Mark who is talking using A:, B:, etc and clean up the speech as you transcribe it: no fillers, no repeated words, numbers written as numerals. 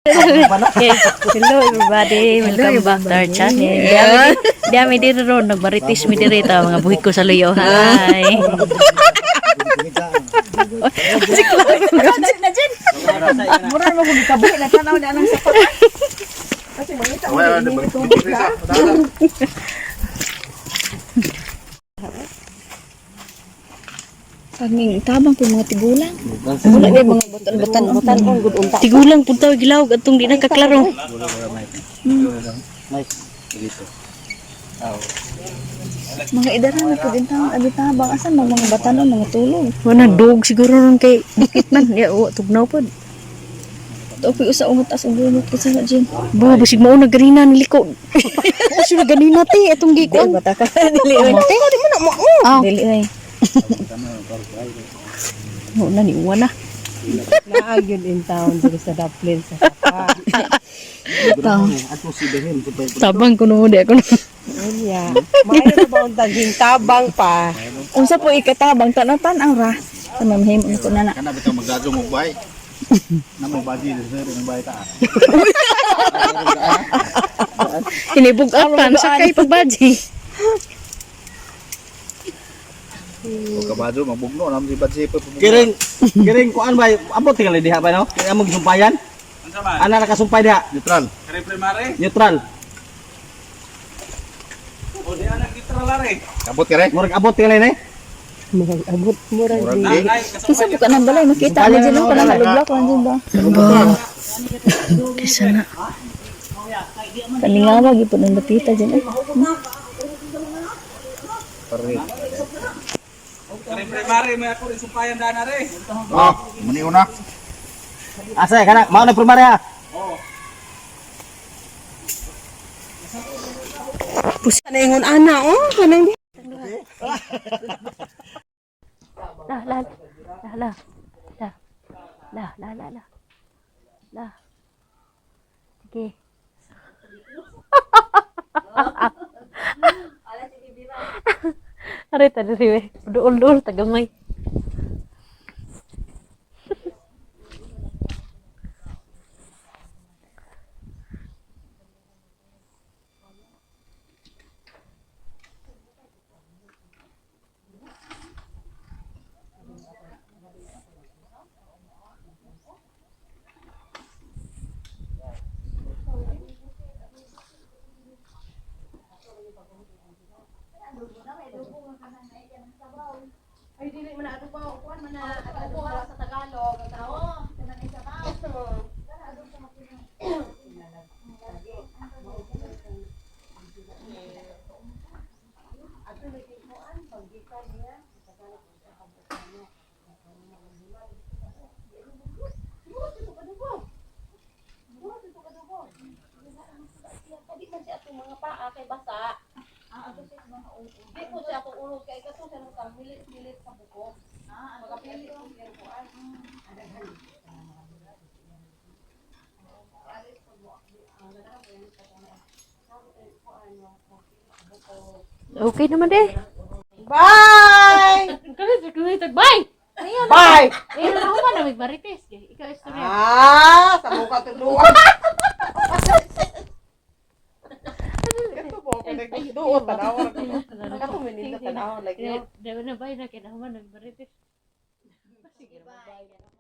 A: Okay. Hello everybody, welcome back to our channel. Di ami diri ron nagmaritis mi diri ta mga buhik ko sa luyo. Hi.
B: Mura mo kung kabuhi na tanaw na anang sapat. Kasi mangita mo din ito. Saging tabang po mga tigulang. Wala na mga batan-batan. Batan gud unta.
A: Tigulang pud taw gilawag atong di na kaklaro.
B: Mga idaran na pud intang abi tabang asan mga mga batanon mga tulog.
A: Wala dog siguro ron kay dikit man ya wa tugnaw pod.
B: Tuoy usa ungot as ug bunot ko sa jin.
A: Ba basig mao na ganina niliko. Uso na ganina te atong gikuan.
B: Bata ka dili oy.
A: Te,
B: Di mo na mo.
A: Ah.
B: Dili oy.
A: Mo na ni uwa na.
C: Naag yun in town dito sa Dublin sa Sapa.
A: Tabang kuno mo di ako.
C: Unya. Maayo na ba untang hintabang pa?
B: Unsa po ikatabang tan-tan ang ra. Sa mamhimo ko na na.
D: Kana bitaw magdadong og bay. Namo baji sir ng bay ta.
A: Kinibugat pa sakay pagbaji.
D: Og kabadyo magbugno namo si baji pa.
E: Kiring kiring kuan bay, abot tingali diha bay no? Kaya among gisumpayan. Ana nakasumpay diha,
D: Neutral.
E: neutral.
D: Abot kare.
E: Murag abot tingali ni.
C: Murag abot, murag
D: Murag
C: di.
D: di.
B: Kinsa po ka nang balay makita mo jin ko nang halubla ko jin ba.
A: Kisa na.
B: Kalingawa gyud po ng dapita jin. Eh.
D: Ah, muni una.
E: Asa kana mao na primarya.
C: Naingon ana oh, kanang
A: La la la la la la la la la la. Sige. Aray ta diri we. Duol-duol tagamay. Okay naman eh.
C: Bye!
A: Bye.
C: Bye!
A: Eh, ako man na marites. Ikaw istorya.
C: Ah, sa mukha tuduan. Kato po ako nagduot tanaw. Kato minindot tanaw like
A: Dami na bye na kay naman nagmarites.
B: Bye.